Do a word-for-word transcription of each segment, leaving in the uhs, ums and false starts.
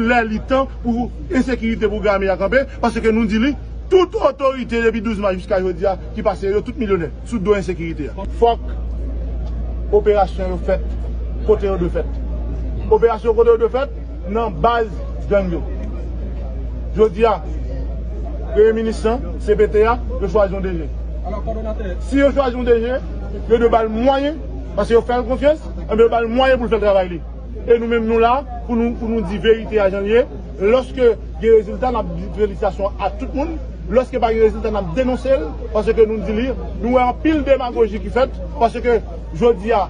Lè li tan pou ensekirite pou Grammy a kanpe, paske nou di li, tout otorite depi douz mas jiska jodi a ki pase, yo tout milyonè sou do ensekirite a. Fòk operasyon yo fèt kote yo dwe fèt. Operasyon kote yo dwe fèt, nan baz gang yo. Jodi a, premye minis lan, C P T a, yo chwazi yon D G. Si yo chwazi yon D G, yo dwe ba l mwayen, paske yo fè l konfyans, enben yo ba l mwayen pou l fè travay li. E nou menm nou la pou nou, pou nou di verite a jan l ye. Lòske gen rezilta, n ap di felisitasyon a tout moun. Lòske pa gen rezilta, n ap denonse l, paske nou di li, nou wè anpil demagoji ki fèt, paske jodi a,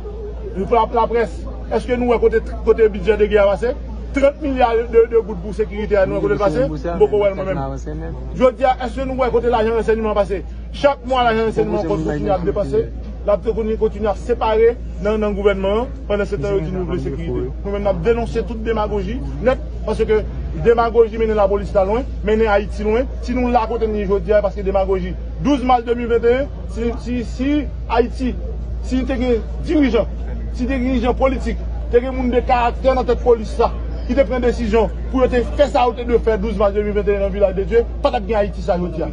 pou la, laprès, èske nou wè kote, kote bidjè de gè a pase? Trant milya de, de goud pou sekirite a, nou wè kote l pase? M poko wè l mwen menm. Jodi a, èske nou wè kote lajan ransèyman an pase? Chak mwa, lajan ransèyman an kontinye ap depanse, l ap kontinye, kontinye ap separe nan, nan gouvènman an, pandan se tan yo di nou vle sekirite. Nou menm, n ap denonse tout demagoji nèt, paske demagoji mennen lapolis la lwen, mennen Ayiti lwen. Si nou la kote n ye jodi a, e paske demagoji. Douz mas de mil venteyen, si, si, si Ayiti, si te gen dirijan, si te gen dirijan politik, te gen moun de karaktè nan tèt polis la, ki te pran desizyon pou yo te fè sa yo te dwe fè douz mas de mil venteyen nan Vilaj de Dye, pa t ap gen Ayiti sa jodi a.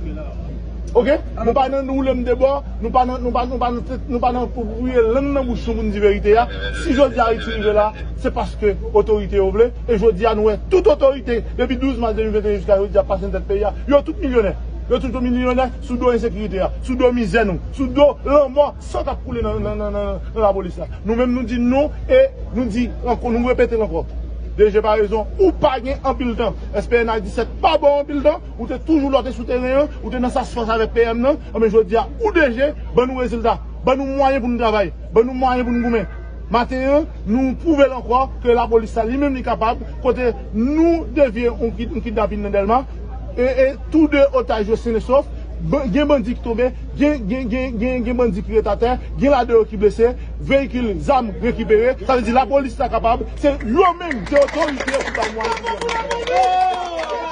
Oke? Nou pa nan woule m de bò, nou pa nan, nou pa, nou pa nan, nou pa nan pou bouye lang nan bouch nou pou n di verite a. Si jodi a Ayiti rive la, se paske otorite yo vle. E jodi a, nou wè tout otorite, depi douz mas de mil venteyen jiska jodi a, pase nan tèt peyi a. Yo tout milyonè. Yo tout milyonè sou do ensekirite a, sou do mizè nou, sou do lanmò, san k ap koule nan, nan, nan, nan, nan lapolis la. Nou menm, nou di non e nou di ankò, nou repete l ankò. D G pa rezon, ou pa gen anpil tan. S P N A disèt pa ba w anpil tan. Ou te toujou lè w te sou teren an, ou te nan sasfas avèk P M nan, anben jodi a, ou D G, ban nou rezilta, ban nou mwayen pou nou travay, ban nou mwayen pou nou goumen. Maten an, nou pwouve l ankò ke lapolis la li menm li kapab, kote nou devye yon kid-, yon kidnapin nan Dèlma, e, e tou de otaj yo sen e sof, ban-, gen bandi ki tonbe, gen, gen, gen, gen, gen bandi ki ret atè, gen ladan yo ki blese, veyikil, zam rekipere, sa vle di lapolis la kapab, se yo menm, se otorite yo ki ba mwayen pou yo.